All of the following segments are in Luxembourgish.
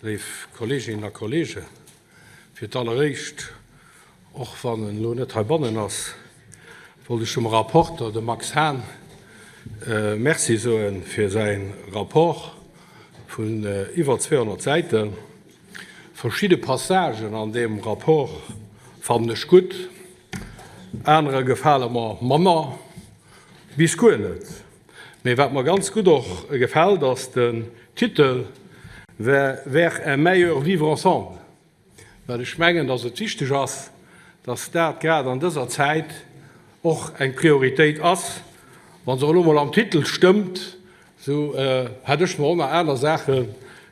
Léif Kolleeginnen a Kolleegen, fir d'alleréischt, och wann en elo net heibannen ass, wollt ech dem Rapporter, dem Max Hahn, Merci soe fir säi Rapport vun iwwer 200 Säiten. Verschidde Passagen an deem Rapport fannen ech gutt, anerer gefale mer manner bis guer net. Mee wat mer ganz gutt och gefält, ass den Titel Vers un meilleur vivre ensemble, well ech mengen, dass et wichteg ass, dass dat grad an dëser Zäit och eng Prioritéit ass. Wa se och elo mol am Titel stëmmt, esou hätt ech mer och nach aner Saache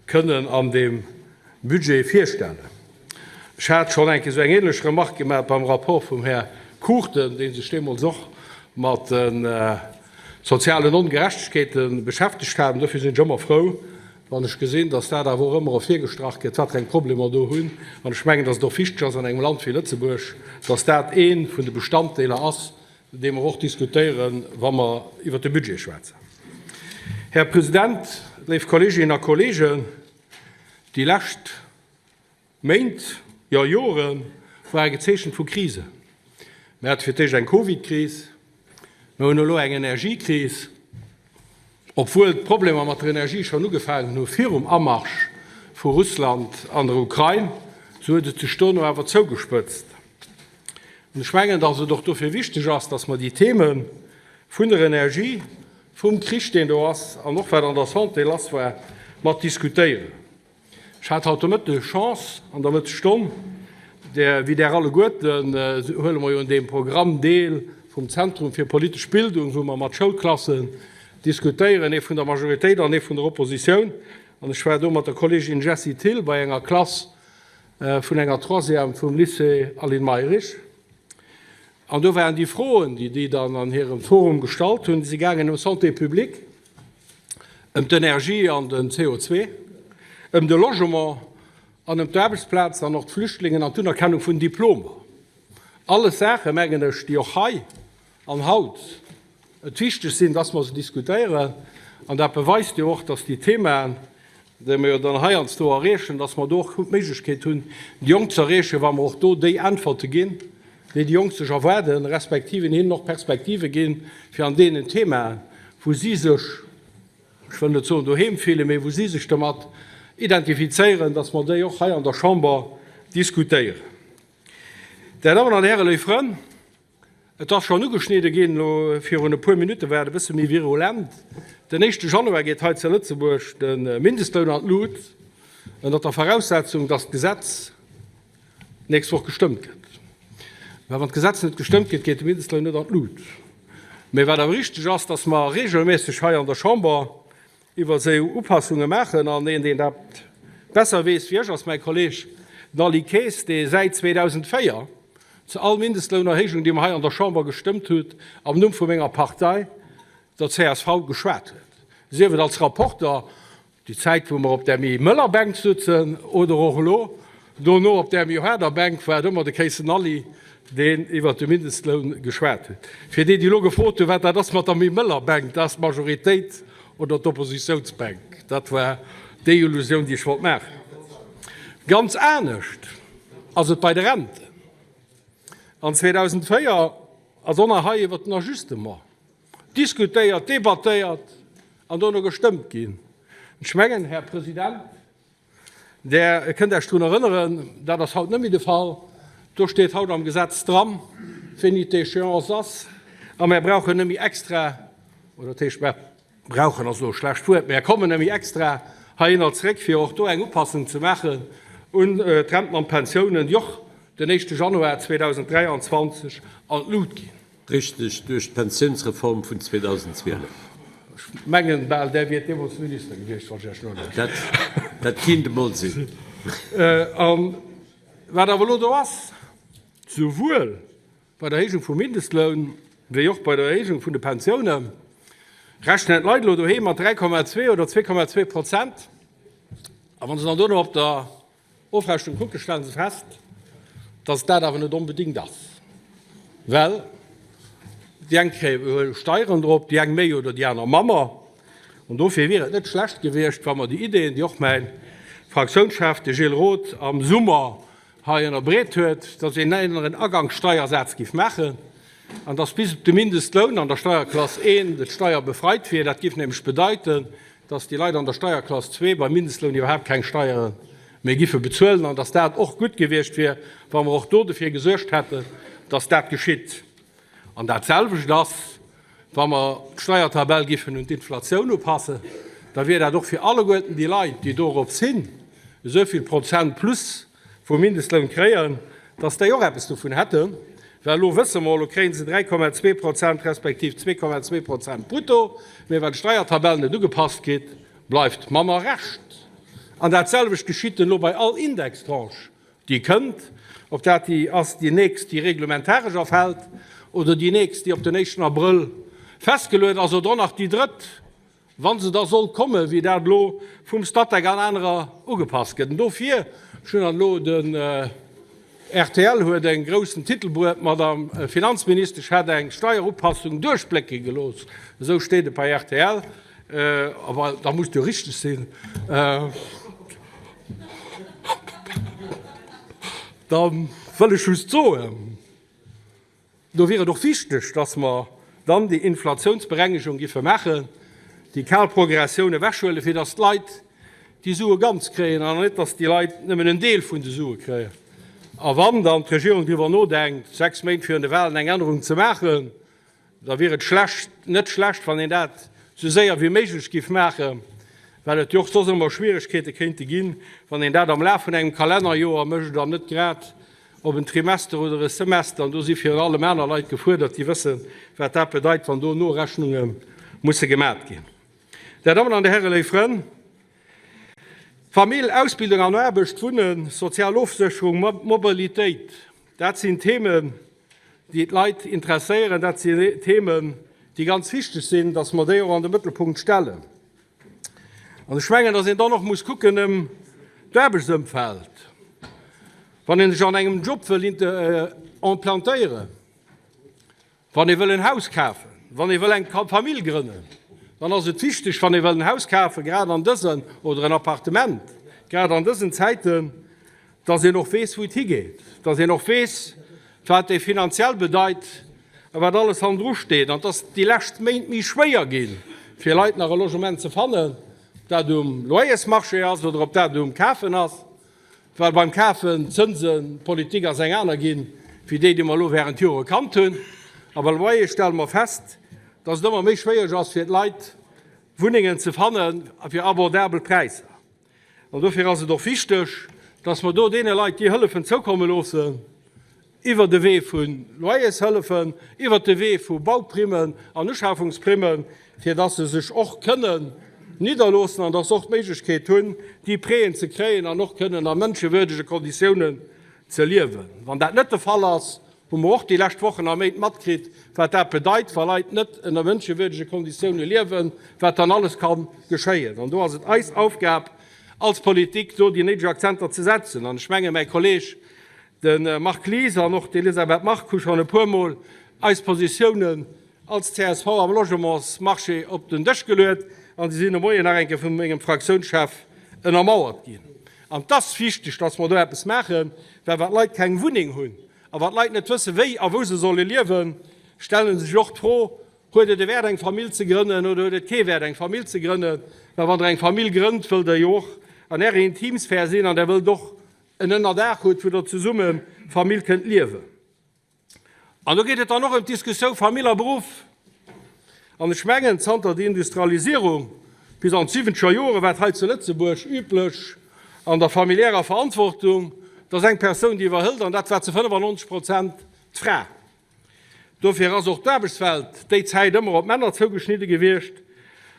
kënnen an deem Budget virstellen. Ech hat schonn eng Kéier esou eng ähnlech Remarque gemaach beim Rapport vum Här Cruchten, dee sech deemools och mat de sozialen Ongerechtegkeete beschäftegt hat. An dofir sinn ech ëmmer frou, wann ech gesinn, dass dat awer och ëmmer ervirgestrach gëtt, wat fir eng Problemer do hunn. An ech mengen, dass et och wichteg ass an engem Land wéi Lëtzebuerg, dass dat ee vun de Bestanddeeler ass, dee mer och diskutéieren, wa mer iwwert de Budget schwätzen. Här President, léif Kolleeginnen a Kolleegen, déi lescht Méint, jo Jore ware gezeechent vu Krisen. Mir hate fir d'éischt eng Covid-Kris, mir hunn elo eng Energiekris, obwuel d'Problemer mat der Energie schonn ugefaangen hu virum Amarsch vu Russland an der Ukrain, sou huet et sech dono awer zougespëtzt. An ech mengen, datt et och dofir wichteg ass, datt mer déi Theme vun der Energie, vum Krich, deen do ass, an och wat an der Santé lass war, mat diskutéieren. Ech hat haut de Mëtteg Chance, an der Mëttesstonn, där, wéi där alleguerten, huele mer jo un deem Programm deel vum Zentrum fir politesch Bildung, wou mer mat Schoulklassen diskutéieren, ee vun der Majoritéit an ee vun der Oppositioun. An ech war do mat der Kolleegin Jessie Thill bei enger Klass vun enger Troisième vum Lycée Aline Mayrisch. An do waren déi Froen, déi déi dann an hirem Forum gestallt hunn, déi si gaangen ëm Santé publique, ëm d'Energie an den CO2, ëm de Logement an ëm d'Aarbechtsplaz an och d'Flüchtlingen an d'Unerkennung vun Diplomer. Alles Saachen, mengen ech, déi och hei an haut et wichteg sinn, dass mer se diskutéieren. An dat beweist jo och, dass déi Themaen, déi mer jo dann heiansdo erreechen, dass mer do och d'Méiglechkeet hunn, déi Jonk ze erreechen, wa mer och do déi Äntwerte ginn, déi déi Jonk sech erwaarden, respektiv hinnen och Perspektive ginn, fir an deenen Themaen, wou si sech, ech wëll net soen doheem fillen, mee wou si sech domat identifizéieren, dass mer déi och hei an der Chamber diskutéieren. Där Dammen an Hären, léif Frënn, Et ass schonn ugeschnidde ginn, elo virun e puer Minutte war et e bësse méi virulent, Den éischte Januar geet hei zu Lëtzebuerg de Mindestloun an d'Lut, ënnert der Voraussetzung, datt d'Gesetz d'nächst Woch gestëmmt gëtt. Well wann d'Gesetz net gestëmmt gëtt, geet de Mindestloun net an d'Lut. Mä wat awer richteg ass, datt mer regelméisseg hei an der Chamber iwwer esou Upassunge maachen. An een, deen dat besser weess wéi ech, ass mäi Kolleeg, den Aly Kaes, dee säit 2004 zu all Mindestlounerhéijung, déi mer hei an der Chamber gestëmmt hutt, am Numm vu menger Partei, der csv, geschwat huet, sief et als Rapporter, déi Zäit, wou mer op där méi mëller Bänk sutzen, oder och elo dono op där méi haarder Bänk, war et ëmmer de Kéissen Aly, deen iwwert de Mindestloun geschwat huet. Fir déi, déi elo gefrot hunn, wat dat ass mat der méi mëller Bänk, dat ass d'Majoritéit oder d'Oppositiounsbänk. Dat war déi Illusioun, déi ech wollt maachen. Ganz anescht ass et bei de Renten. An 2004 ass och nach hei iwwert den Ajustement diskutéiert, debattéiert an dono gestëmmt ginn. Ech mengen, Här President, Der kënnt Iech drun erënneren, dat ass haut net méi de Fall, do steet haut am Gesetz dran, wéini d'Échéance ass, a mär brauchen net méi extra, oder dat heescht, mär brauchen ass elo e schlecht Wuert, mär kommen net méi extra heihinner zréck, fir och do eng Upassung ze maachen un d'Renten an d'Pensiounen, déi och den éischte Januar 2023 an d'Lut ginn. Richteg, duerch d'Pensiounsreform vun 2012. Ech mengen bal, Där wiert deemools Minister gewiescht, wann ech Iech nolauschteren. Dat kinnt emol sinn. A wat awer elo do ass, souwuel bei der Erhéijung vum Mindestloun wéi och bei der Erhéijung vun de Pensiounen, rechnen d'Leit elo doheem mat 3,2 oder 2,2 Prozent. A wa se dann dono op der Ofrechnung kucken, stellen se fest, dass et dat awer net onbedéngt ass, well déi eng kréie Steieren drop, déi eng méi oder déi aner manner. An dofir wier et net schlecht gewiescht, wa mer déi Ideen, déi och mäi. Fraktiounschef, de Gilles Roth, am Summer hei ënnerbreet huet, dass een aneren Agangssteiersaz géif maachen an dass bis op de Mindestloun an der Steierklass I d'Steier befreit wier. Dat géif nämlech bedeiten, dass déi Leit an der Steierklass ii beim Mindestloun iwwerhaapt keng Steiere méi giffe bezuelen an dass dat och gutt gewiescht wier, wa mer och do dofir gesuergt hätten, dass dat geschitt. An dat selwecht ass, wa mer d'Steiertabell giffen un d'Inflatioun upassen, da wier dat och fir alleguerten déi Leit, déi dorops hin esou vill Prozent plus vum Mindestloun kréien, dass déi och eppes dovun hätten. Well elo wësse mer, elo kréie se 3,2 Prozent respektiv 2,2 Prozent brutto, mä well d'Steiertabell net ugepasst gétt, bleift manner Rescht. An dat selwecht geschitt elo bei all Indextranche. Déi kënnt, ob dat déi ass, déi nächst, déi reglementaresch erfält, oder déi nächst, déi op den éischten Abrëll festgeluet ass, oder och nach déi drëtt, wa se da sollt kommen, wéi dat elo vum Statec an anerer ugepasst gëtt. An dofir, ech hunn dann elo, den rtl huet e groussen Titelbuet, d'Madame Finanzministesch hätt eng Steierupassung duerchblécke gelooss, esou steet et bei rtl, awer da muss et jo richteg sinn. Da wëll ech just soen, do wier et och wichteg, dass mer dann déi Inflationsberengegung giffe maachen, déi kal Progressioun ewechhuelen, fir dass d'Leit déi Sue ganz kréien an net, dass déi Leit nëmmen en Deel vun de Sue kréien. A wann dann d'Regierung driwwer nodenkt, sechs Méint virun de Wahlen eng Ännerung ze maachen, Da wier et schlecht, net schlecht, wann een dat esou séier wéi méiglech géif maachen, well et jo och soss ëmmer Schwieregkeete kéinte ginn, wann een dat am Laf vun engem Kalennerjoer mécht an net grad op en Trimester oder e Semester. An do si virun allem aner Leit gefuerdert, déi wëssen, wat dat bedeit, wann do Norechnunge musse gemat ginn. Där Dammen an Dir Hären, léif Frënn, Famill, Ausbildung an Aarbecht, Wunnen, sozial Ofsécherung, Mobilitéit, dat sinn Themen, déi d'Leit interesséieren. Dat si Themen, déi ganz wichteg sinn, dass mer déi och an de Mëttelpunkt stellen. An ech mengen, dass een dann och muss kucken ëm d'Aarbechtsëmfeld, wann ee sech an engem Job wëll implantéieren, wann ee wëll en Haus kafen, wann ee wëll eng Famill grënnen, dann ass et wichteg, wann ee wëll en Haus kafen, grad an dësen, oder en Appartement, grad an dësen Zäiten, dass een och weess, wou et higeet, dass een och weess, wat déi finanziell bedeit a wat alles hannendru steet, an dass déi lescht Méint méi schwéier ginn, fir Leit nach e Logement ze fannen, ob dat um Loyersmarché ass oder ob dat um Kafen ass, well beim Kafen d'Zënsepolitik ass eng aner ginn, wéi déi, déi mer elo während Jore kannt hunn. A beim Loyer stelle mer fest, dass et ëmmer méi schwéiereg ass fir d'Leit, Wunnengen ze fannen a fir abordabel Präisser. An dofir ass et och wichteg, dass mer do deene Leit déi Hëllefen zoukomme loossen, iwwer de Wee vu Loyershëllefen, iwwer de Wee vu Bauprimmen an Uschafungsprimmen, fir dass se sech och kënnen nidderloossen an dass se och d'Méiglechkeet hunn, déi Prêten ze kréien an och kënnen a mënschewürdege Konditiounen ze liewen. Wann dat net de Fall ass, hu mer och déi lescht Wochen a Méint matkritt, wat dat bedeit, wa Leit net ënner mënschewüerdege Konditioune liewen, wat dann alles ka geschéien. An do ass et eis Aufgab als Politik, do déi néideg Akzenter ze setzen. An ech menge mäi Kolleeg, de Marc Lies, an och d'Elisabeth Margue hu schonn e puermol eis Positiounen als csv am Logementsmarché op den Dësch geluet an se sinn de Moien nach eng Kéier vu mengem Fraktiounschef ënnermauert ginn. An et ass wichteg, dass mer do eppes maachen, well wa d'Leit keng Wunneng hunn a wa d'Leit net wëssen, wéi a wou se solle liewen, stelle se sech och d'Fro, Huet et e Wäert, eng Famill ze grënnen oder huet et kee Wäert, eng Famill ze grënnen? Well wann Der eng Famill grënnt, wëllt Der jo och an Ärer Intimsphär sinn an Der wëllt och en Ënnerdaach hutt, wou Der zesumme Famill kënnt liewen. An do geet et dann och ëm d'Diskussioun Famill a Beruff. An ech mengen, zanter der Industrialisierung bis an d'siwwenzeger Jore war et hei zu Lëtzebuerg üblech an der familiärer Verantwortung, dass eng Persoun déi iwwerhëlt, an dat war zu 95 Prozent d'Fra. Dofir ass och d'Aarbechtswelt déi Zäit ëmmer op d'Männer zougeschnidde gewiescht.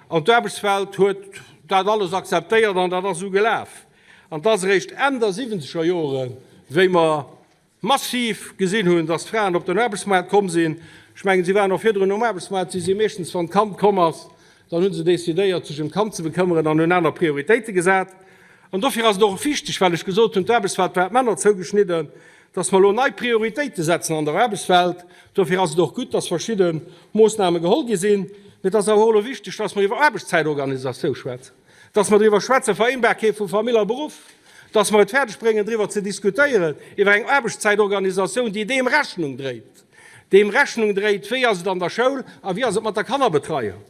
An d'Aarbechtswelt huet dat alles akzeptéiert an dat ass esou gelaf. An et ass eréischt Enn der siwwenzeger Jore wéi mer massiv gesinn hunn, dass d'Fraen op den Aarbechtsmaart komm sinn. Ech mengen, si waren och virdrun um Aarbechtsmaart, si si meeschtens, wann d'Kand komm ass, dann hu se decidéiert, sech ëm d'Kand ze bekëmmeren an hunn aner Prioritéite gesat. An dofir ass et och wichteg, well ech gesot hunn, d'Aarbechtswelt war op d'Männer zougeschnidden, dass mer elo nei Prioritéite setzen an der Aarbechtswelt. Dofir ass et och gutt, dass verschidde Moossname geholl gi sinn. Mee et ass awer och elo wichteg, dass mer iwwer Aarbechtszäitorganisatioun schwätzen. Dass mer driwwer schwätzen, Vereenbarkeet vu Famill a Beruff, dass mer et fäerdegbréngen, driwwer ze diskutéieren, iwwer eng Aarbechtszäitorganisatioun, déi deem Rechnung dréit, deem Rechnung dréit, wéi ass et an der Schoul a wéi ass et mat der Kannerbetreiung.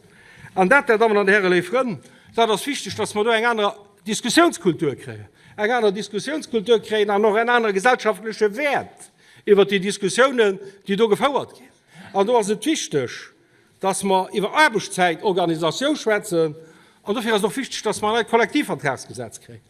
An dat, Där Dammen an Hären, léif Frënn, dat ass wichteg, dass mer do eng aner Diskussiounskultur kréien, eng aner Diskussiounskultur kréien an och en anere gesellschaftleche Wäert iwwert déi Diskussiounen, déi do gefouert ginn. An do ass et wichteg, dass mer iwwer Aarbechtszäitorganisatioun schwätzen. An dofir ass et och wichteg, dass mer en neit Kollektivvertragsgesetz kréien,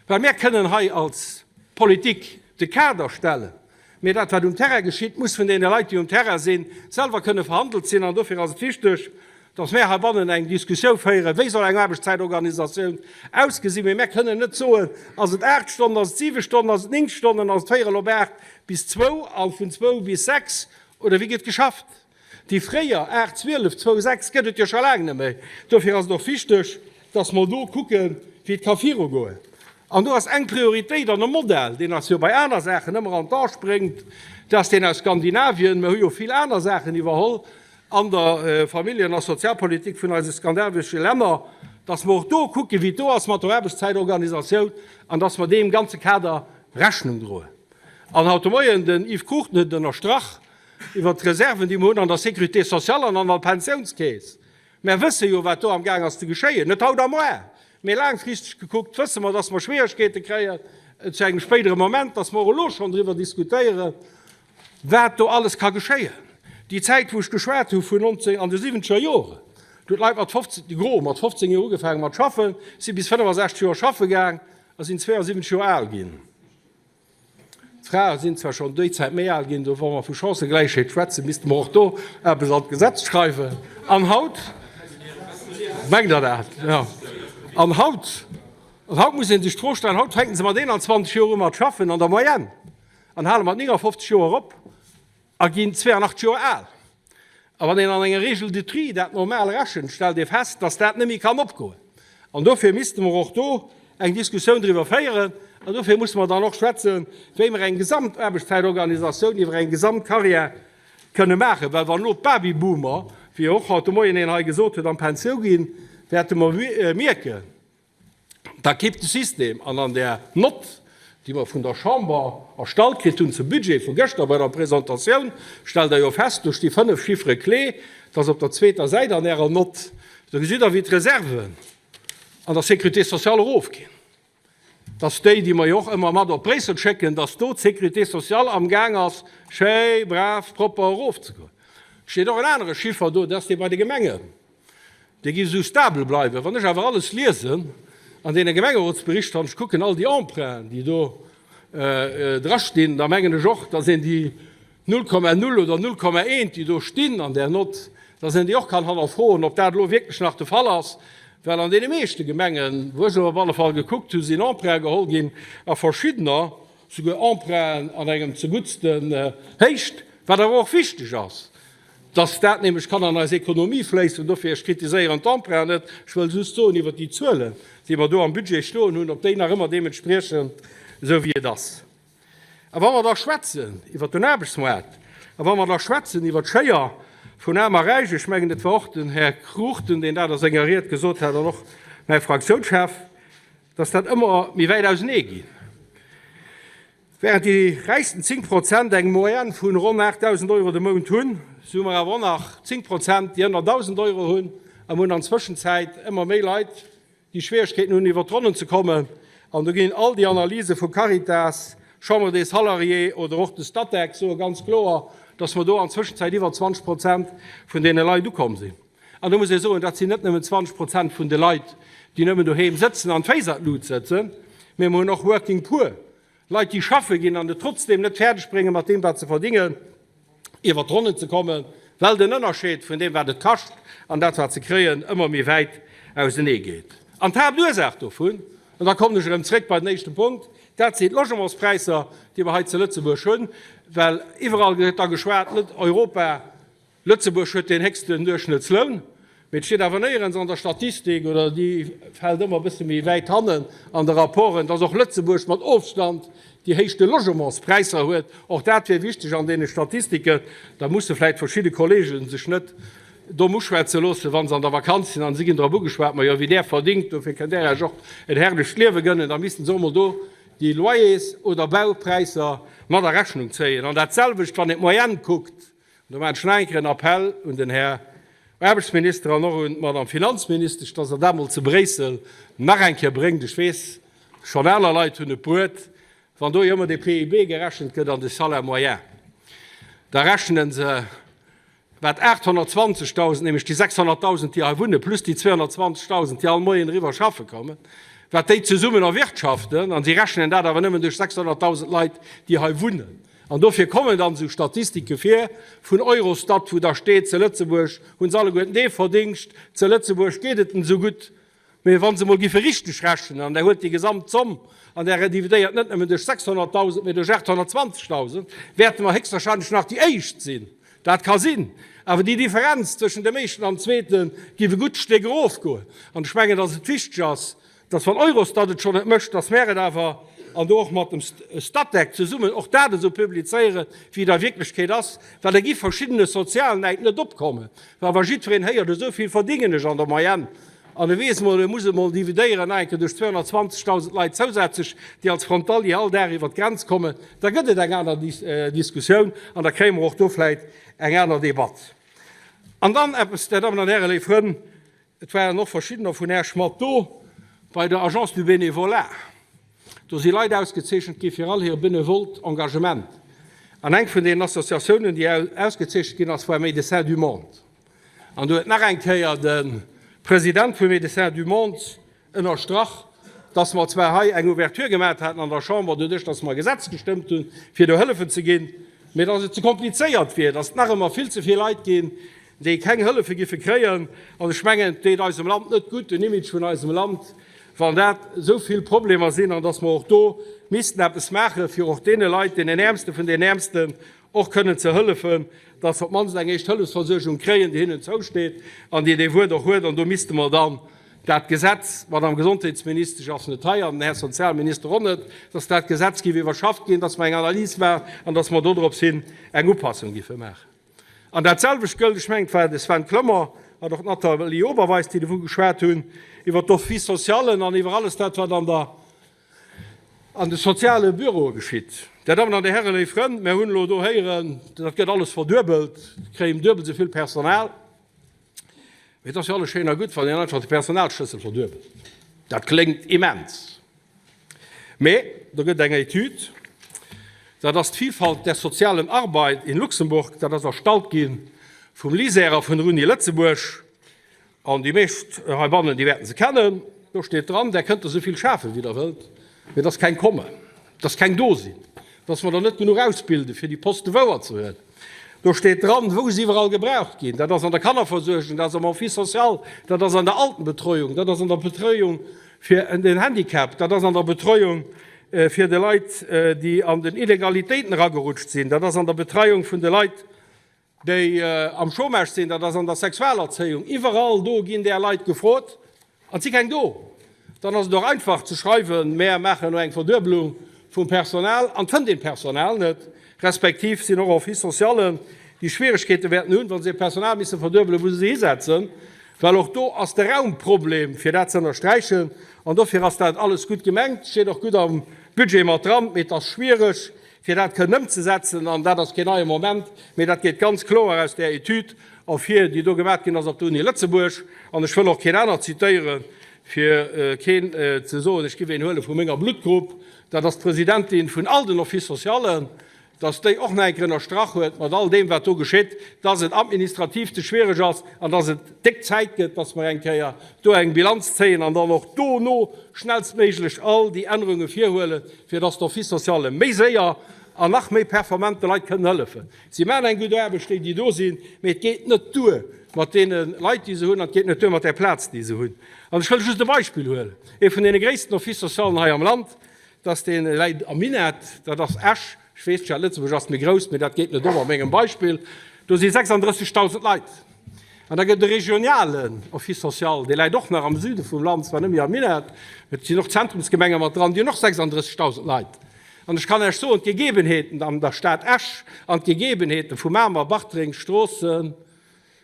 well mir kënnen hei als Politik de Kader stellen, mee dat, wat um Terrain geschitt, muss vun deene Leit, déi um Terrain sinn, selwer kënne verhandelt sinn. An dofir ass et wichteg, dass mär heibannen eng Diskussioun féieren, wéi soll eng Aarbechtszäitorganisatioun ausgesinn. Mee mär kënnen net soen, ass et aacht Stonnen, ass et siwe Stonnen, ass et néng Stonnen, ass et véierel op aacht bis zwou a vun zwou bis sechs oder wéi gëtt geschafft. Déi fréier 8, 12, 2, 6 gëtt et jo scho laang net méi. Dofir ass et och wichteg, dass mer do kucken, wéi et ka virugoen. An do ass eng Prioritéit an e Modell, deen eis jo bei aner Saachen ëmmer an d'A spréngt, dat ass deen aus Skandinavien. Mer hu jo vill aner Saachen iwwerholl an der Familljen a Sozialpolitik vun eise skandinavesche Länner, dass mer och do kucken, wéi et do ass mat der Aarbechtszäitorganisatioun an dass mer deem ganze Kader Rechnung droen. An haut de Moien, den Yves Cruchten huet et ënnerstrach, iwwert d'Reserven, déi mer hunn an der Sécurité sociale an an der Pensiounskeess. Mär wësse jo, wat do amgaang ass ze geschéien, net haut a moar, mee laangfristeg gekuckt wësse mer, dass mer Schwieregkeete kréien zu engem spéidere Moment, dass mer och elo schonn driwwer diskutéieren, wat do alles ka geschéien. Déi Zäit, wou ech geschwat hu vun 19, an de siwwenzeger Joren, do hunn d'Leit mat 15, de Gros mat 15 Joer ugefaange mat schaffen, si bis 65 Joer schaffe gaang a sinn 72 Joer al ginn. D'Frae sinn zwar schonn déi Zäit méi al ginn, do wa mer vu Chancëgläichheet schwätzen, misste mer och do eppes an d'Gesetz schreiwen. An haut, mengt Der dat? Jo. An haut, an haut muss ee sech d'Fro stellen, haut fänke se mat 21 Joer u mat schaffen an der Moyenne an hale mat 59 Joer op. A ginn 82 Joer al. A wann een an enger Règle de tri dat normal rechent, stellt ee fest, dass dat net méi kann opgoen. An dofir misste mer och do eng Diskussioun driwwer féieren. An dofir musse mer dann och schwätzen, wéi mer eng Gesamtaarbechtszäitorganisatioun iwwer eng Gesamtcarrière kënne maachen. Well wann elo d'Babyboomer, wéi och haut de Moien een hei gesot huet, an d'Pensioun ginn, wäerte mer mierken, Da kippt de System. An an där Nott, déi mer vun der Chamber erstallt kritt hunn zum Budget vu gëschter bei der Presentatioun, stellt Der jo fest, do sti fënnf Chiffres clés, dass op der zweeter Säit an Ärer Nott, do gesitt Der, wéi d'Reserven an der Sécurité sociale erofginn, dass déi, déi mer jo och ëmmer mat op Bréissel schécken, dass do d'Sécurité sociale amgaang ass, schéi brav propper erofzegoen. Et steet och en anere Chiffer do, dat ass dee bei de Gemengen. Déi gi sou stabel bleiwen. Wann ech awer alles liesen an deene Gemengerotsberichter an ech kucken all déi Emprunten, déi do drastinn, da mengen ech och, dass een déi 0,0 oder 0,1, déi do stinn an där Nott, dass een déi och kann hannerfroen, ob dat elo wierklech nach de Fall ass. Well an deene meeschte Gemengen, wou ech elo op alle Fall gekuckt hunn, sinn Emprunte geholl ginn a verschiddener souguer Emprunten an engem zeguttsten Héicht, wat awer och wichteg ass. Dass dat nämlech kann an eis Ekonomie fléissen. Dofir, ech kritiséieren d'Emprunten net, ech wëll just soen iwwert déi Zuelen, déi mer do am Budget stoen hunn, ob déi nach ëmmer deementspriechend esou wéi et ass. A wa mer da schwätzen iwwert den Aarbechtsmoart a wa mer da schwätzen iwwert d'Schéier vun Aarm a Räich, ech mengen, et war och den Här Cruchten, deen dat a senger Ried gesot hat an och mäi Fraktiounschef, dass dat ëmmer méi wäit ausenee ginn. Während déi räichsten 10 Prozent eng Moyenne vun ronn 8.000 Euro de Mount hunn, sou hu mer awer och nach 10 Prozent, déi ënner 1.000 Euro hunn. A mer hunn an Zwëschenzäit ëmmer méi Leit, déi Schwieregkeeten hunn, iwwer d'Ronnen ze kommen. An do ginn all déi Analyse vu Caritas, Chambre des Salariés oder och de Statec soe ganz kloer, dass mer do an Zwëschenzäit iwwer 20 Prozent vun deene Leit ukomm sinn. An do muss ee soen, dat sinn net nëmmen 20 Prozent vun de Leit, déi nëmmen doheem sëtzen an d'Féiss an d'Lut sëtzen, mee mer hunn och Working Poor, Leit, déi schaffe ginn an et trotzdeem net fäerdeg bréngen, mat deem, wat se verdingen, iwwer d'Ronnen ze kommen, well den Ënnerscheed vun deem, wat et kascht, an dat, wat se kréien, ëmmer méi wäit ausenee geet. An d'Haaptursaach dovun, an da kommen ech erëm zréck bei den éischte Punkt, dat sinn d'Logementspräisser, déi mer hei zu Lëtzebuerg hunn, well iwwerall gëtt da geschwat, net Europa, Lëtzebuerg huet deen héchsten Duerchschnëttsloun, mee et steet awer néierens an der Statistik, oder déi fält ëmmer e bësse méi wäit hannen an de Rapporten, dass och Lëtzebuerg mat Ofstand déi héichte Logementspräisser huet. Och dat wier wichteg an deene Statistiken. Da musse vläicht verschidde Kollege sech net. Domm uschwätze loossen, wa se an der Vakanz sinn an si ginn drop ugeschwat, Ma jo, wéi där verdingt, dofir kënnt Där Iech och en herrlecht Liewe gënnen. Da missten se och emol do déi Loyers oder Baupräisser mat a Rechnung zéien. An dat selwecht, wann een d'Moyenne kuckt, an do maachen ech nach eng Kéier en Appell un den Här Aarbechtsminister an och un d'Madame Finanzministesch, dass Der dat emol zu Bréissel nach eng Kéier bréngt. Ech weess, schonn aner Leit hunn et bruet, Wann do jo ëmmer de PIB gerechent gëtt an de Salaire moyen, da rechne se, wat 820.000, nämlech déi 600.000, déi hei wunnen, plus déi 220.000, déi all Moien eriwwer schaffe kommen, wat déi zesummen erwirtschaften, a si rechnen dat awer nëmmen duerch 600.000 Leit, déi hei wunnen. An dofir kommen dann esou Statistike vir vun Eurostat, wou da steet, zu Lëtzebuerg hu se alleguerten dee Verdingscht, zu Lëtzebuerg geet et en esou gutt. Mee wa se emol giffe richteg rechnen, an Der huelt déi gesamt Zomm an Der dividéiert net nëmmen duerch 600.000, mee duerch 820.000, wäerte mer héchstwahrscheinlech nach déi Éischt sinn. Dat ka sinn. Awer déi Differenz zwëschen dem Éischten an dem Zweete giff e gutt Stéck erofgoen. An ech mengen, dass et wichteg ass, dass, wann Eurostat et schonn net mécht, dass mär et awer, an do och mat dem Statec zesummen, och dat esou publizéieren, wéi et a Wierklechkeet ass, well da gi verschiddene Sozialnäid net opkommen. Well wa jiddwereen héiert, esou vill verdingen ech an der Moyenne, an e weess mol, e muss et mol dividéieren nach eng Kéier duerch 220.000 Leit zousätzlech, déi als Frontalier all Dag iwwer d'Grenz kommen, da gëtt et eng aner Diskussioun an da kréie mer och do vläicht eng aner Debatt. An dann eppes, Där Dammen an Hären, léif Frënn, et waren och verschiddener vun Äech mat do bei der Agence du Bénévolat. Do si Leit ausgezeechent gi fir all hir benevolt Engagement. An eng vun deenen Associatiounen, déi ausgezeechent ginn ass, war Médecins du Monde. An do huet nach eng Kéier de President vu Médecins du Monde ënnerstrach, dass mer zwar hei eng Ouverture gemaat haten an der Chamber, doduerch dass mer e Gesetz gestëmmt hunn, fir do Hëllefen ze ginn, mee dass et ze komplizéiert wier, dass et nach ëmmer vill ze vill Leit ginn, déi keng Hëllefe giffe kréien. An ech mengen, et deet eisem Land net gutt, den Image vun eisem Land, wann dat esou vill Problemer sinn, an dass mer och do missten eppes maachen, fir och deene Leit, deenen Äermste vun den Äermsten, och kënnen ze hëllefen, dass se op d'mannst eng éischt Hëllefsversuergung kréien, déi hinnen zousteet an déi dee Wuert och huet. An do misste mer dann dat Gesetz, d'Madame Gesondheetsministesch ass net hei an den Här Sozialminister och net, dass dat Gesetz géif iwwerschafft ginn, dass mer eng Analys maachen an dass mer dodrops hin eng Upassung géife maachen. An dat selwecht gëllt, ech mengen, et war de Sven Clement an och d'Nathalie Oberweis, déi dovu geschwat hunn, iwwert d'Office-socialen an iwwer alles dat, wat an der an de soziale Büroe geschitt. Där Dammen an Dir Hären, léif Frënn, mir hunn elo do héieren, dat gëtt alles verduebelt, kréien duebel esou vill Personal. Mee et ass jo alles schéin a gutt, wann een einfach de Personalschlëssel verduebelt. Dat kléngt immens. Mee do gëtt eng Etüd, dat ass d'Vielfalt der sozialen Arbeit in Luxemburg, dat ass erstallt gi vum LISER a vun der Uni Lëtzebuerg. An déi meescht heibannen, déi wäerten se kennen. Do steet dran, Där kënnt der esou vill schafen, wéi Der wëllt, mee dass keng kommen, dass keng do sinn, dass mer der net genuch ausbilden, fir déi Poste wouerzehuelen. Do steet dran, wou se iwwerall gebraucht ginn. Dat ass an der Kannerversuergung, dat ass am Office social, dat ass an der Altenbetreuung, dat ass an der Betreuung fir den Handicap, dat ass an der Betreuung fir de Leit, déi an den Illegalitéiten eragerutscht sinn, dat ass an der Betreiung vun de Leit, déi am Chômage sinn, dat ass an der Sexualerzéiung, iwwerall do ginn där Leit gefrot an et si keng do. Dann ass et och einfach ze schreiwen, mär maachen elo eng Verduebelung vum Personal an et fënnt een d'Personal net, respektiv sinn och Office-socialen, déi Schwieregkeete wäerten hunn, wa se hiert Personal misse verduebelen, wou se se hisetzen, well och do ass de Raumproblem, fir dat ze ënnersträichen. An dofir ass dat alles gutt gemengt, steet och gutt am Budget mat dran, mee et ass schwiereg, fir dat kënnen ëmzesetzen, an dat ass keen neie Moment, mee dat geet ganz kloer aus där Etüd ervir, déi do gemaach ginn ass op der Uni Lëtzebuerg. An ech wëll och keen anert zitéieren, fir keen ze soen, ech giff een huele vu menger Bluttgrupp, dat ass d'Presidentin vun all den Office-socialen, dass déi och nach eng Kéier ënnerstrach huet, mat all deem, wat do geschitt, dass et administrativ ze schwiereg ass an dass et déck Zäit gëtt, dass mer eng Kéier do eng Bilanz zéien an dann och dono schnellstméiglech all déi Ännerunge virhuelen, fir dass d'Office-sociale méi séier an nach méi performant de Leit kënnen hëllefen. Si maachen eng gutt Aarbecht, déi, déi do sinn, mee et geet net duer mat deene Leit, déi se hunn, an et geet net duer mat där Plaz, déi se hunn. An ech wëll just e Beispill huelen, Ee vun deene gréissten Office-socialen hei am Land, dass dee läit am Minett, dat ass Esch. Ech weess, d'Stad Lëtzebuerg ass méi grouss, mee dat geet net op a mengem Beispill. Do si 36.000 Leit. An da gëtt e regionalen Office social, dee läit och nach am Süde vum Land, zwar net méi am Minett, mee et sinn och Zentrumsgemenge mat dran, déi hunn och 36.000 Leit. An ech kann Iech soen, d'Gegebenheeten an der Stad Esch an d'Gegebenheete vu Mamer, Bartreng, Stroossen.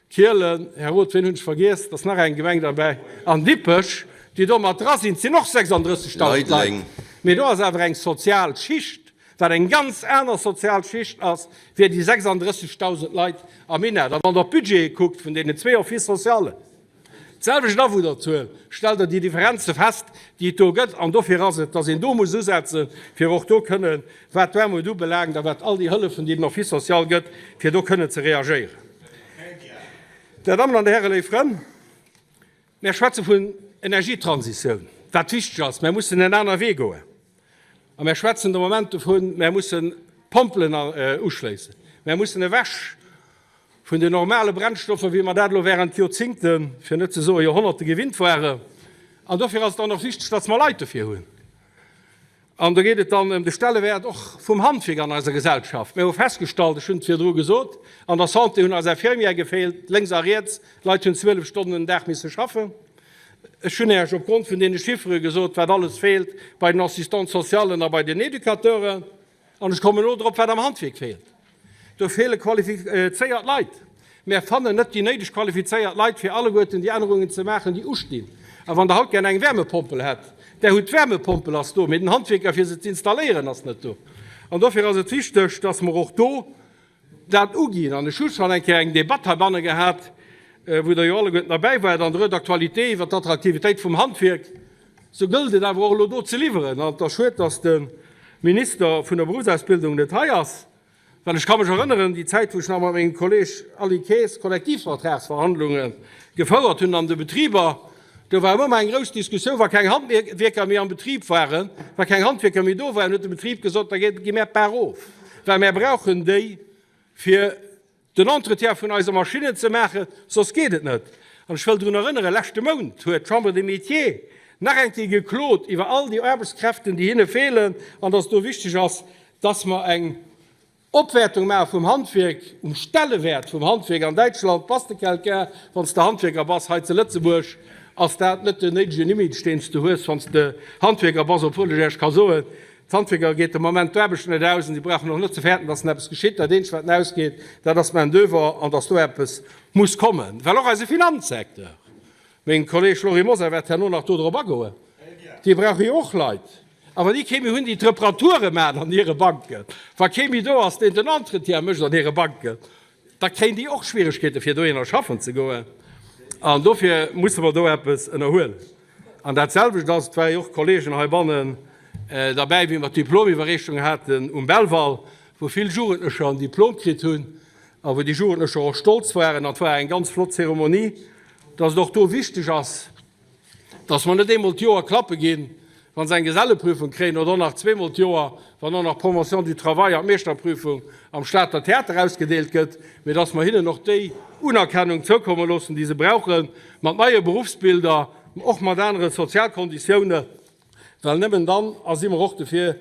Kielen, Här Roth, ween hunn ech vergiess? Et ass nach eng Gemeng derbäi, an Dippech, déi do mat dra sinn. Et sinn och 36.000 Leit. Mee do ass awer eng sozial Schicht, wat eng ganz aner sozial Schicht ass wéi déi 36.000 Leit am Minett. A wann Der d'Budgete kuckt vun deenen zwee Office-socialen, D'selwecht Awunnerzuel, stellt Der déi Differenze fest, déi et do gëtt. An dofir ass et, dass een do muss usetzen, fir och do kënnen, wat d'Aarmut ubelaangt a wat all déi Hëllefen, déi den Office social gëtt, fir do kënnen ze reagéieren. Dir Dammen an Dir Hären, léif Frënn, mär schwätze vun Energietransitioun, wat wichteg ass. Mär mussen en aner Wee goen. A mär schwätzen de Moment dovun, mär mussen Pompelen uschléissen, mär mussen ewech vun den normale Brennstoffer, wéi mer dat elo während Joerzingten, fir net ze soe Joerhonnerte gewinnt waren. An dofir ass et dann och wichteg, dass mer Leit dofir hunn. An do geet et dann ëm de Stellewäert och vum Handwierk an eiser Gesellschaft. Mir hu festgestallt, ech hunn et virdru gesot, an der Santé hunn eis Infirmière gefeelt, lénks a riets, Leit hunn 12 Stonnen den Dag misse schaffen. Ech hunn Iech opgrond vun deene Chiffere gesot, wat alles feelt bei den Assistants-socialen a bei den Educateuren. An ech kommen elo drop, wat am Handwierk feelt. Do feele qualifizéiert Leit. Mär fannen net déi néideg qualifizéiert Leit, fir alleguerten déi Ännerungen ze maachen, déi ustinn. A wann Der haut gär eng Wärmepompel hätt, Der hutt d'Wärmepompel ass do, mee den Handwierker, fir se ze installéieren, ass net do. An dofir ass et wichteg, dass mer och do dat uginn. An ech hu schonn eng Kéier eng Debatt heibanne gehat, wou Der jo alleguerten derbäi waart, an der Rue d'actualité iwwert d'Attraktivitéit vum Handwierk. Sou gëllt et awer och elo do ze liwweren. An et ass schued, dass de Minister vun der Berufsausbildung net hei ass, well ech ka mech erënneren, déi Zäit, wou ech nach mat mengem Kolleeg Aly Kaes Kollektivvertragsverhandlunge gefouert hunn an de Betriber, do war ëmmer eng grouss Diskussioun, wa keng Handwierker méi am Betrib waren, wa keng Handwierker méi do waren, huet de Betrib gesot, da gi mär d'Bar of, well mär brauchen déi fir den Entretien vun eise Maschinnen ze maachen, soss geet et net. An ech wëll drun erënneren, leschte Mount huet d'Chambre des Métiers nach eng Kéier geklot iwwer all déi Aarbechtskräften, déi hinne feelen, an dass et do wichteg ass, dass mer eng Opwäertung maache vum Handwierk, um Stellewäert vum Handwierk. An Däitschland bass de quelqu'un, wann s de Handwierker bass. Hei zu Lëtzebuerg ass dat net den néidegen Image, deen s de hues, wann s de Handwierker bass, obwuel ech Iech ka soen, D'Handwierker geet de Moment d'Aarbecht net aus an si brauchen och net ze fäerten, dass eppes geschitt. Dat eenzegt, wat en ausgeet, dat ass d'Main d'oeuvre an dass do eppes muss kommen, well och eise Finanzsecteur, meng Kolleeg Lory Mosar wäert herno nach do drop agoen, déi brauche jo och Leit. A wa déi kee méi hunn, déi d'Reparature maachen an hire Banken, wa kee méi do ass, deen den Entretien mécht an hire Banken, Da kréien déi och Schwieregkeete fir dohinner schaffen ze goen. An dofir musse mer do eppes ënnerhuelen. An dat selwecht ass, et ware jo och Kollegen heibannen derbäi, wéi mer d'Diplomiwwerreechung haten um Belval, wou vill Jugendlecher en Diplom kritt hunn a wou déi Jugendlecher och stolz waren. An et war eng ganz flott Zeremonie, dass et och do wichteg ass, dass mer net eemol d'Joer klappe ginn, wa se eng Geselleprüfung kréien, oder och nach zweemol d'Joer, wann och nach d'Promotion du travail an d'Meeschterprüfung am Stater Theater ausgedeelt gëtt, mee dass mer hinnen och déi Unerkennung zoukomme loossen, déi se brauchen, mat neie Beruffsbilder, och mat anere Sozialkonditiounen, well nëmmen dann a si mer och dofir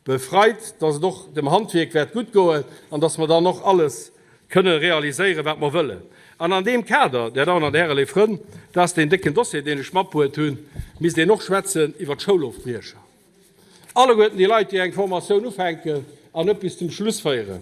Befreit, dass et och dem Handwierk wäert gutt goen an dass mer dann och alles kënne realiséieren, wat mer wëllen. An an deem Kader, Dir Dammen an Dir Hären, léif Frënn, dat ass deen décken Dossier, deen ech matbruet hunn, misst een och schwätzen iwwert d'Schoulofbriecher. Alleguerten déi Leit, déi eng Formatioun ufänken an net bis zum Schluss féieren.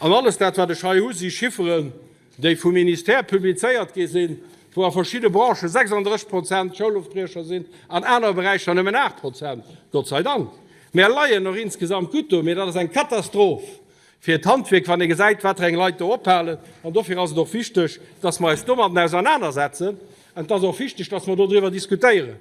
An alles dat, wat ech hei hu, si Chifferen, déi vum Ministère publizéiert gi sinn, wou a verschidde Branchë 36 Prozent Schoulofbriecher sinn, an anere Beräicher nëmmen 8 Prozent, Gott sei Dank. Mär leien och insgesamt gutt do, mee dat ass eng Katastroph fir d'Handwierk, wann ee gesäit, wat fir eng Leit do ophalen. An dofir ass et och wichteg, dass mer eis domadden ausernanersetzen. An et ass och wichteg, dass mer dodriwwer diskutéieren.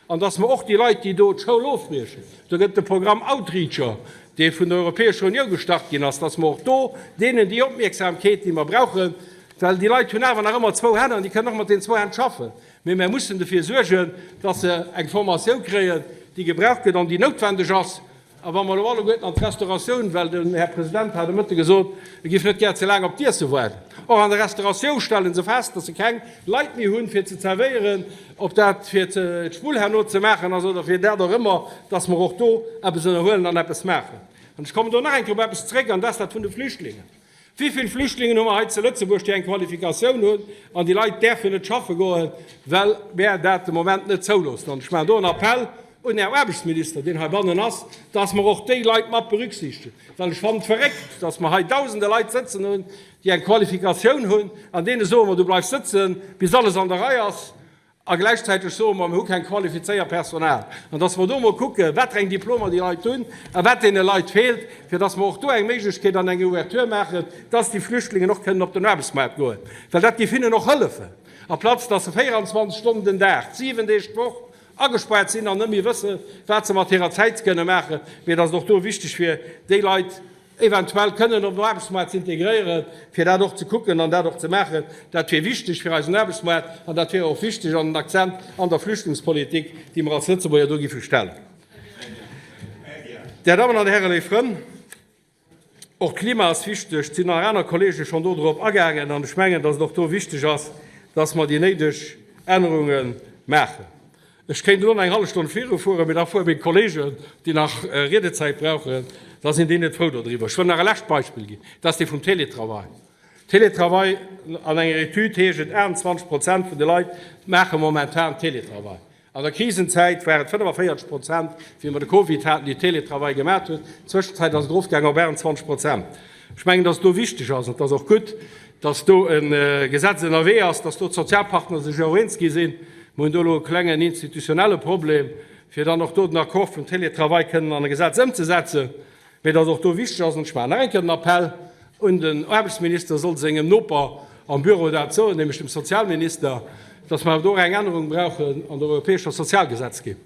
An dass mer och déi Leit, déi do d'Schoul ofbriechen, do gëtt et de Programm Outreacher, dee vun der Europäescher Union gestart ginn ass, dass mer och do deenen déi Opmierksamkeet, déi mer brauchen, well déi Leit hunn awer nach ëmmer zwou Hänn an déi kënnen och mat deenen zwou Hänn schaffen, mee mer mussen dofir suergen, dass se eng Formatioun kréien, déi gebraucht gëtt an déi noutwendeg ass. A wa mer elo alleguerten an d'Restauratioun, well den Här President hat de Mëtte gesot, e géif net gär ze laang op d'Iesse waarden, och an der Restauratiou stelle se fest, dass se keng Leit méi hunn, fir ze zerwéieren, ob dat fir d'Spull herno ze maachen ass oder fir dat och ëmmer, dass mer och do eppes ënnerhuelen an eppes maachen. An ech kommen do nach eng Kéier op eppes zréck, an dat ass dat vun de Flüchtlingen. Wéi vill Flüchtlingen hu mer hei zu Lëtzebuerg, déi eng Qualifikatioun hunn, an déi Leit däerfen net schaffe goen, well mär dat de Moment net zouloossen? An ech maachen do en Appell. un Här Aarbechtsminister, deen heibannen ass, dass mer och déi Leit mat berücksichtegen, well ech fannen et verréckt, dass mer hei Dausende Leit sëtzen hunn, déi eng Qualifikatioun hunn, an deene soe mer, du bleifs sëtzen, bis alles an der Rei ass, a gläichzäiteg soe mer, mir hu keng qualifizéiert Personal. An dass mer do emol kucken, wat fir eng Diplomer déi Leit hunn a wat deene Leit feelt, fir dass mer och do eng Méiglechkeet an eng Ouverture maachen, dass déi Flüchtlingen och kënnen op den Aarbechtsmaart goen, well dat géif hinnen och hëllefen, amplaz dass se 24 Stonnen den Dag, 7 Deeg d'Woch agespaart sinn an net méi wëssen, wat se mat hirer Zäit kënne maachen, mee dass et och do wichteg wier, déi Leit eventuell kënnen op den Aarbechtsmaart ze integréieren, fir dat och ze kucken an dat och ze maachen. Dat wier wichteg fir eisen Aarbechtsmaart an dat wier och wichteg an den Akzent an der Flüchtlingspolitik, déi mer als Lëtzebuerger do géife stellen. Där Dammen an Hären, léif Frënn, Och d'Klima ass wichteg. Et sinn nach aner Kollege schonn do drop agaangen. An ech mengen, dass et och do wichteg ass, dass mer déi néideg Ännerunge maachen. Ech kéint elo nach eng hallef Stonn virufueren, mee da fuere meng Kollegen, déi nach Riedezäit brauchen, da sinn déi net frou dodriwwer. Ech wëll nach e lescht Beispill ginn, dat ass dee vum Télétravail. Télétravail, An enger Etüd heescht et, 28 Prozent vun de Leit maache momentan Télétravail. An der Krisenzäit war et 45 Prozent, wéi mer de Covid haten, déi Télétravail gemat hunn. Zwëschenzäit ass et erofgaangen op 28 Prozent. Ech mengen, dass et do wichteg ass, an et ass och gutt, dass do e Gesetz ënnerwee ass, dass do d'Sozialpartner sech och eens gi sinn. Mer hunn do elo e klengen institutionelle Problem, fir dann och do den Accord vum Télétravail kënnen an e Gesetz ëmzesetzen. Mee dass och do wichteg ass, an ech maachen nach eng Kéier den Appell un den Aarbechtsminister, soll sengem Noper am Büro dat soen, nämlech dem Sozialminister, dass mer awer do och eng Ännerung brauchen an der europäescher Sozialgesetzgebung.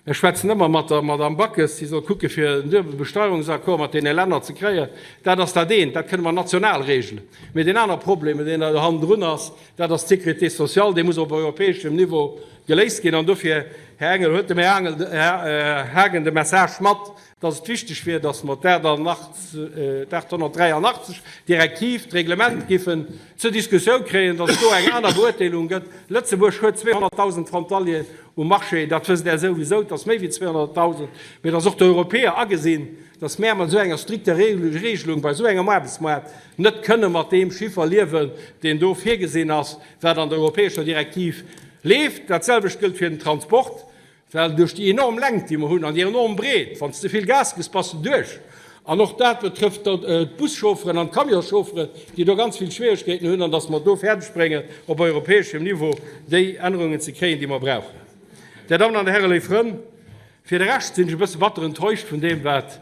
Mir schwätzen ëmmer mat der Madamm Backes, si soll kucke fir en duebele Besteuerungsaccord mat deene Länner ze kréien. Dat ass dat eent, dat kënne mer national regelen. Mee deen aner Problem, deen do hannendrun ass, dat ass d'Sécurité sociale, déi muss op europäeschem Niveau geléist ginn. An dofir, Här Engel, huet dem Här Haagen de Message mat, dass et wichteg wier, dass mer d'883 Direktiv, d'Reglement giffen zur Diskussioun kréien, dass et do eng aner Beurteelung gëtt. Lëtzebuerg huet 200.000 Frontalieren um Marché, dat wësst Der souwisou, et ass méi wéi 200.000, mee dass och d'Europäer agesinn, dass mär mat esou enger strikter Regelung bei esou engem Aarbechtsmaart net kënne mat deem Chiffer liewen, deen do virgesinn ass, wat an der europäescher Direktiv leeft. Dat selwecht gëllt fir den Transport. Well duerch déi enorm Längt, déi mer hunn, an déi enorm Breet, wann s de vill Gas gëss, bass de duerch. An och dat betrëfft d'Buschaufferen an d'Camionschaufferen, déi do ganz vill Schwieregkeeten hunn, an dass mer et do fäerdeg bréngen, op europäeschem Niveau déi Ännerungen ze kréien, déi mer brauchen. Dir Dammen an Dir Hären, léif Frënn, fir de Rescht sinn ech e bësse batter enttäuscht vun deem, wat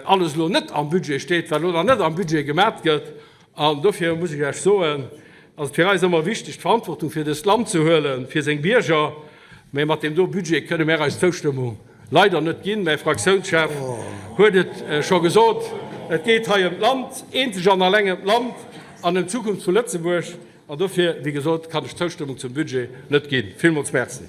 alles elo net am Budget steet, wat elo nach net am Budget gemat gëtt. An dofir muss ech Iech soen, ass et fir eis ëmmer wichteg, d'Verantwortung fir dëst Land ze huelen, fir seng Bierger. Mä mat deem do Budget kënne mär eis Zoustëmmung leider net ginn. Mäi Fraktiounschef huet et scho gesot, Et geet hei ëm d'Land, eenzeg an alleng ëm d'Land an ëm d'Zukunft vu Lëtzebuerg. An dofir, wéi gesot, kann ech d'Zoustëmmung zum Budget net ginn. Villmools Merci.